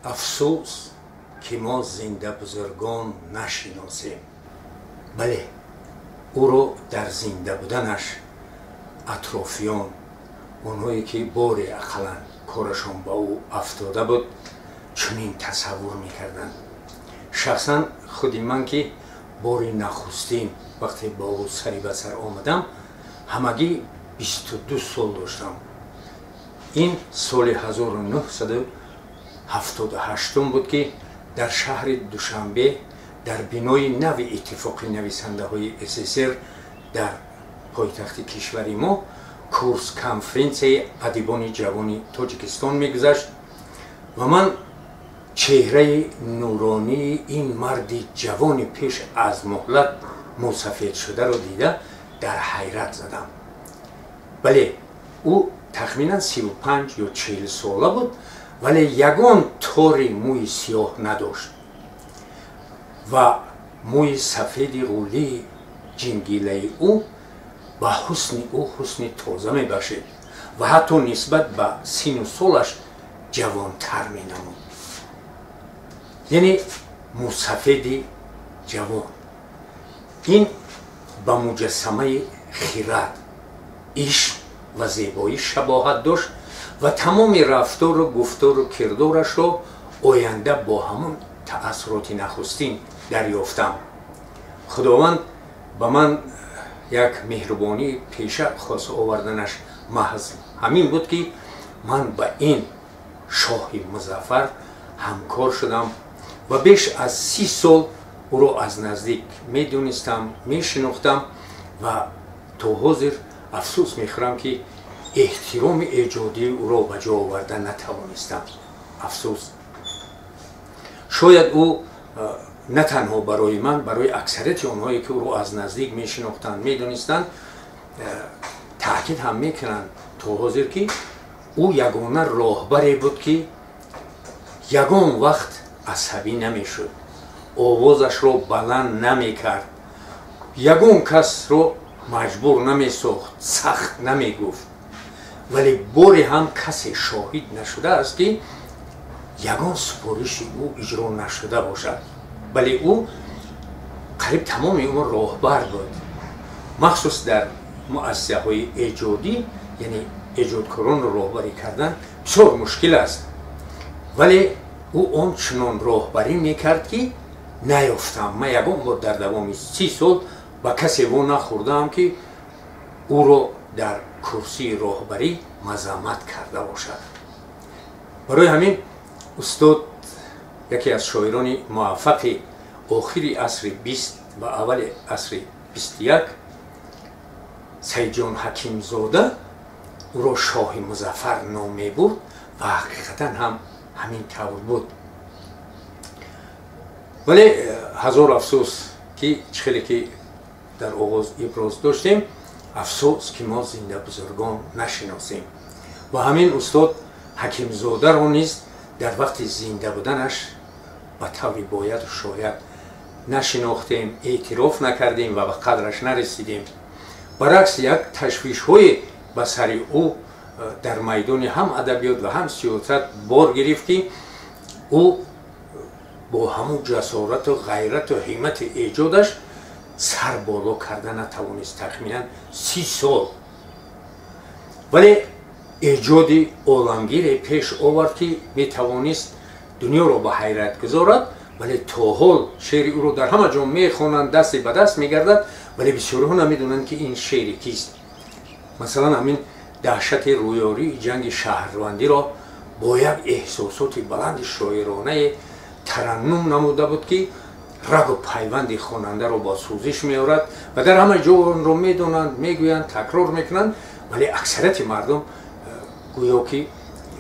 Афсӯс, ки мо зиндабузургон нашиносем. Бале, ӯро дар зинда буданаш атрофиён, онҳое ки боре ақаллан корашон ба ӯ афтода буд, чунин тасаввур мекарданд. Шахсан худи ман, ки бори нахустин вақте бо ӯ сари ба сар омадам, ҳамагӣ 22 сол доштам. Ин соли 1978 буд, ки дар шаҳри Душанбе дар бинои нави Иттифоқи нависандаҳои СССР дар пойтахти кишвари мо курс конференсияи адибони ҷавони Тоҷикистон мегузашт ва ман чеҳраи нуронии ин марди ҷавони пеш аз муҳлат мусафед шударо дида дар ҳайрат задам. Бале, ӯ тахминан 35 ё 40 сола буд, вале ягон тори мӯи сиёҳ надошт ва мӯи сафеди ғулии ҷингилаи ӯ ба ҳусни ӯ ҳусни тоза мебахшид ва ҳатто нисбат ба сину солаш ҷавонтар менамуд. Яъне мусафеди ҷавон. Ин ба муҷассамаи хирад, ишқ ва зебоӣ шабоҳат дошт ва тамоми рафтору гуфтору кирдорашро оянда бо ҳамон таассуроти нахустин дарёфтам. Худованд ба ман як меҳрубонии пеша хос оварданаш маҳз ҳамин буд, ки ман ба ин шоҳи музаффар ҳамкор шудам ва беш аз 30 сол ӯро аз наздик медонистам, мешинохтам ва то ҳозир афсӯс мехӯрам, ки эҳтироми эҷодии ӯро ба ҷо оварда натавонистам. Афсӯс. Шояд ӯ на танҳо барои ман, барои аксарияти онҳое ки ӯро аз наздик мешинохтанд, медонистанд, таъкид ҳам мекунанд то ҳозир, ки ӯ ягона роҳбаре буд, ки ягон вақт асабӣ намешуд, овозашро баланд намекард, ягон касро маҷбур намесохт, сахт намегуфт, вале боре ҳам касе шоҳид нашудааст, ки ягон супориши ӯ иҷро нашуда бошад. Бале, ӯ қариб тамоми умр роҳбар буд, махсус дар муассисаҳои эҷодӣ, яъне эҷодкоронро роҳбарӣ кардан бисёр мушкил аст, вале ӯ он чунон роҳбарӣ мекард, ки наёфтам. Ман ягон бор дар давоми 30 сол ба касе во нахӯрдаам, ки ӯро дар курсии роҳбарӣ мазаммат карда бошад. Барои ҳамин устод яке аз шоирони муваффақи охири асри 20 ва аввали асри 21, Саидҷон Ҳакимзода, ӯро шоҳи музаффар ном мебурд ва ҳақиқатан ҳам ҳамин тавр буд. Вале ҳазор афсӯс, ки чӣ хеле ки дар оғоз иброз доштем, афсӯс, ки мо зиндабузургон нашиносем ва ҳамин устод Ҳакимзодаро низ дар вақти зинда буданаш ба таври бояду шояд нашинохтем, эътироф накардем ва ба қадраш нарасидем. Баръакс, як ташвишҳое ба сари ӯ дар майдони ҳам адабиёт ва ҳам сиёсат бор гирифт, ки ӯ бо ҳамун ҷасорату ғайрату ҳиммати эҷодаш сар боло карда натавонист тахминан 30 сол, вале эҷоди оламгире пеш овард, ки метавонист дунёро ба ҳайрат гузорад. Вале то ҳол шеъри ӯро дар ҳама ҷо мехонанд, дасте ба даст мегардад, вале бисёриҳо намедонанд, ки ин шеъри кист. Масалан, ҳамин даҳшати рӯёрии ҷанги шаҳрвандиро бо як эҳсосоти баланди шоиронае тараннум намуда буд, ки рагу пайванди хонандаро бо сӯзиш меорад ва дар ҳама ҷо онро медонанд, мегӯянд, такрор мекунанд, вале аксарияти мардум гӯё ки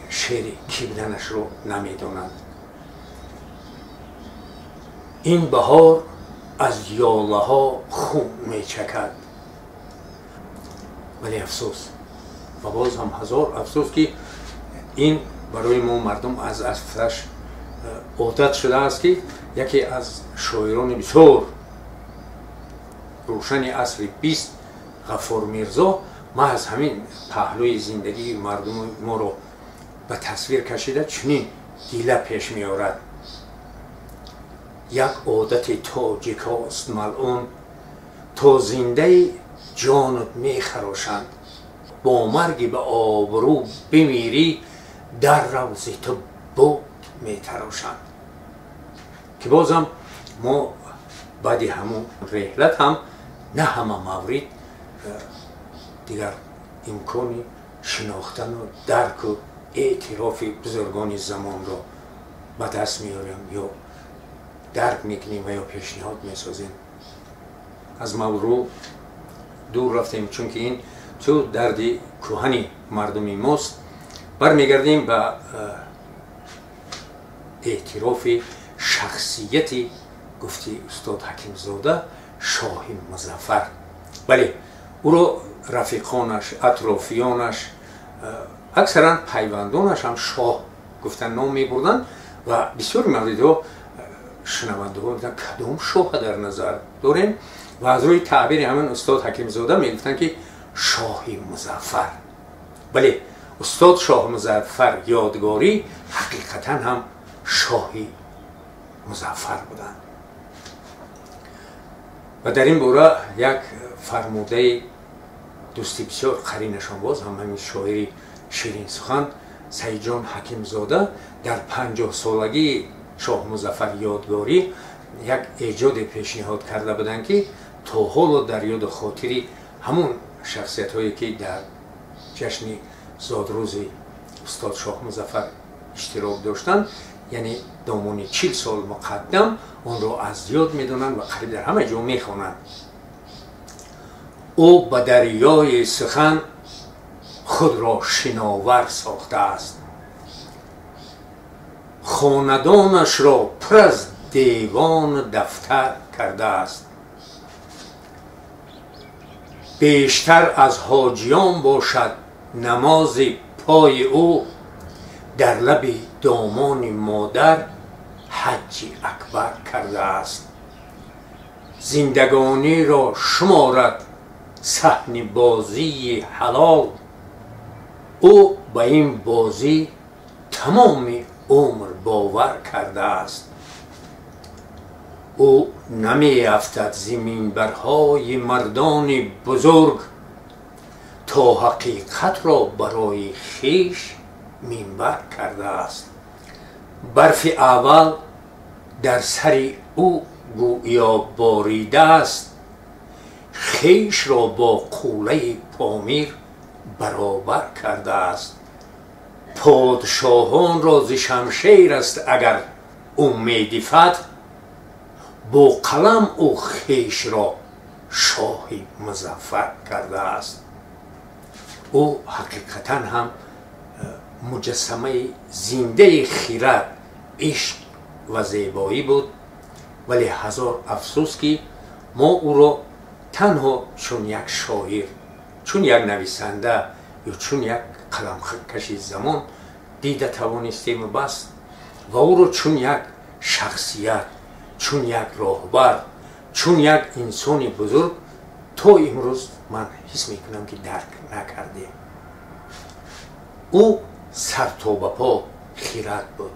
шеъри кӣ буданашро намедонанд. Ин баҳор аз ёлаҳо хун мечакад. Вале афсӯс ва боз ҳам ҳазор афсӯс, ки ин барои мо мардум аз афташ одат шудааст, ки яке аз шоирони бисёр рӯшани асри 20, Ғаффор Мирзо, маҳз ҳамин паҳлӯи зиндагии мардуми моро ба тасвир кашида чунин гила пеш меорад. Як одати тоҷикост малъун, то зиндаи ҷонат мехарошанд. Бо марги ба обрӯ бимирӣ, дар равзи ту бут метарошанд. Ки бозам мо баъди ҳамун реҳлат ҳам на ҳама маврид дигар имкони шинохтану дарку эътирофи бузургони замонро ба даст меорем ё дарк мекунем ва ё пешниҳод месозем. Аз маврӯъ дур рафтем, чунки ин чу дарди кӯҳани мардуми мост. Бармегардем ба эътирофи шахсияти гуфти устод Ҳакимзода Шоҳи Музаффар. Бале, ӯро рафиқонаш, атрофиёнаш, аксаран пайвандонаш ҳам шоҳ гуфтан ном мебурданд ва бисёри мавридҳо шунавандаҳо мегуфтанд кадом шоҳа дар назар дорем ва аз рӯи таъбири ҳамин устод Ҳакимзода мегуфтанд ки Шоҳи Музаффар. Бале, устод Шоҳ Музаффар Ёдгорӣ ҳақиқатан ҳам шоҳи музаффар буданд. Ва дар ин бора як фармудаи дӯсти бисёр қаринашон боз ҳам ҳамин шоири ширинсухан Саидҷон Ҳакимзода дар 50-солагии Шоҳ Музаффар Ёдгорӣ як эҷоде пешниҳод карда буданд, ки то ҳоло дар ёду хотири ҳамун шахсиятҳое ки дар ҷашни зодрӯзи устод Шоҳ Музаффар иштирок доштанд, яъне домони 40 сол муқаддам онро аз ёд медонанд ва қариб дар ҳама ҷо мехонанд. Ӯ ба дарёи сухан худро шиновар сохтааст, хонадонашро пур аз девону дафтар кардааст. Бештар аз ҳоҷиён бошад намози пои ӯ, дар лаби домони модар ҳаҷҷи акбар кардааст. Зиндагониро шуморад саҳни бозии ҳалол, ӯ ба ин бозӣ тамоми умр бовар кардааст. Ӯ намеафтад зи минбарҳои мардони бузург, то ҳақиқатро барои хеш минбар кардааст. Барфи аввал дар сари ӯ гӯё боридааст, хешро бо қуллаи Помир баробар кардааст. Подшоҳонро зи шамшер аст агар умеди фатҳ, бо қалам ӯ хешро шоҳи музаффар кардааст. Ӯ ҳақиқатан ҳам муҷассамаи зиндаи хирад, ишқ ва зебоӣ буд, вале ҳазор афсӯс ки мо ӯро танҳо чун як шоир, чун як нависанда ё чун як қаламкаши замон дида тавонистему бас, ва ӯро чун як шахсият, чун як роҳбар, чун як инсони бузург то имрӯз ман ҳис мекунам ки дарк накардем. Ӯ сар то ба по хирад буд,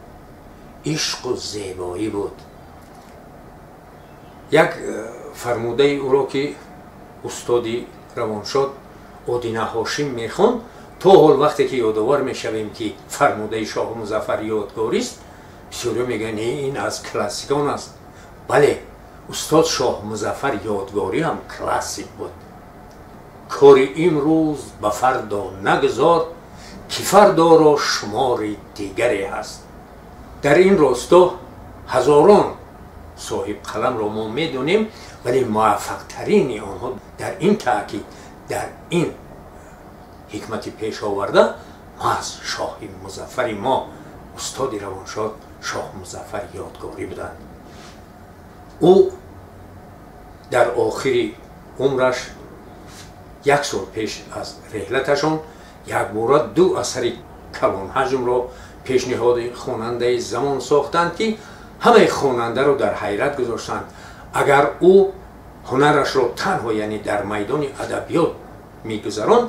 ишқу зебоӣ буд. Як фармудаи ӯро ки устоди равоншод Одина Ҳошим мехонд, то ҳол вақте ки ёдовар мешавем ки фармудаи Шоҳ Музаффар Ёдгорист, бисёриҳо мегӯянд ин аз классикон аст. Бале, устод Шоҳ Музаффар Ёдгорӣ ҳам классик буд. Кори имрӯз ба фардо нагузор, ки фардоро шумори дигаре ҳаст. Дар ин росто ҳазорон соҳиб қаламро мо медонем, вале муваффақтарини онҳо дар ин таъкид, дар ин ҳикмати пешоварда маҳз Шоҳи Музаффари мо, устоди равоншод Шоҳ Музаффар Ёдгорӣ буданд. Ӯ дар охири умраш як сол пеш аз реҳлаташон якбора ду асари калонҳаҷмро пешниҳоди хонандаи замон сохтанд, ки ҳамаи хонандаро дар ҳайрат гузоштанд. Агар ӯ ҳунарашро танҳо яъне дар майдони адабиёт мегузаронд,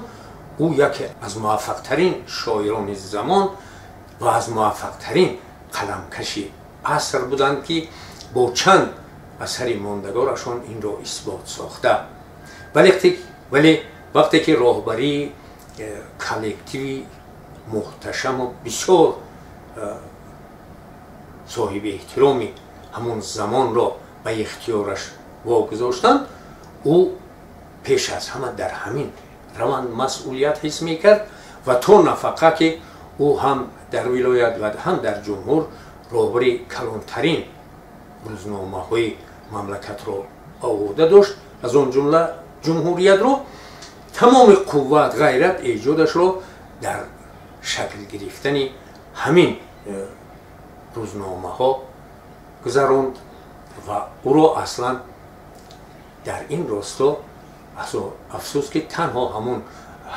ӯ яке аз муваффақтарин шоирони замон ва аз муваффақтарин Қаламкаши аср буданд, ки бо чанд асари мондагорашон инро исбот сохта. Вале вақте ки роҳбарии коллективи муҳташаму бисёр соҳиби эҳтироми ҳамон замонро ба ихтиёраш вогузоштанд, ӯ пеш аз ҳама дар ҳамин раванд масъулият ҳис мекард ва то нафақа, ки ӯ ҳам дар вилоят ва ҳам дар ҷумҳур роҳбари калонтарин рӯзномаҳои мамлакатро ба уҳда дошт, аз он ҷумла Ҷумҳуриятро, тамоми қувват, ғайрат, эҷодашро дар шакл гирифтани ҳамин рӯзномаҳо гузаронд ва ӯро аслан дар ин росто, афсӯс, ки танҳо ҳамон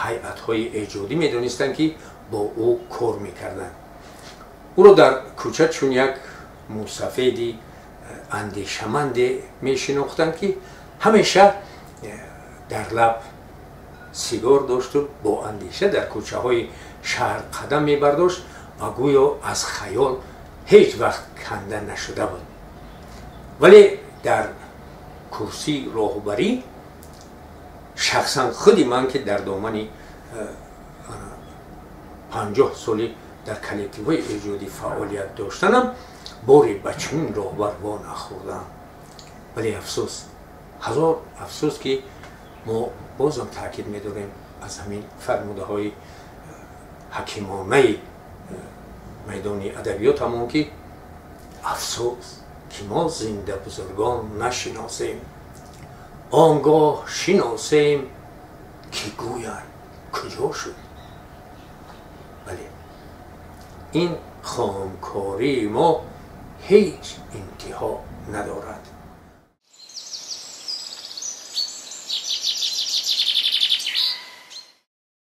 ҳайатҳои эҷодӣ медонистанд, ки бо ӯ кор мекарданд. Ӯро дар кӯча чун як мусафеди андешаманде мешинохтанд, ки ҳамеша дар лаб сигор дошту бо андеша дар кӯчаҳои шаҳр қадам мебардошт ва гӯё аз хаёл ҳеҷ вақт канда нашуда буд. Вале дар курсии роҳбарӣ шахсан худи ман, ки дар домани 50 соли дар коллективҳои эҷодӣ фаъолият доштанам, боре ба чунин роҳбар во нахӯрдам. Вале афсӯс, ҳазор афсӯс, ки мо бозам таъкид медорем аз ҳамин фармудаҳои ҳакимонаи майдони адабиётамон, ки афсӯс, ки мо зинда бузургон нашиносем, он гоҳ шиносем, ки гӯянд: куҷо шуд? Бале, ин хомкории мо ҳеҷ интиҳо надорад.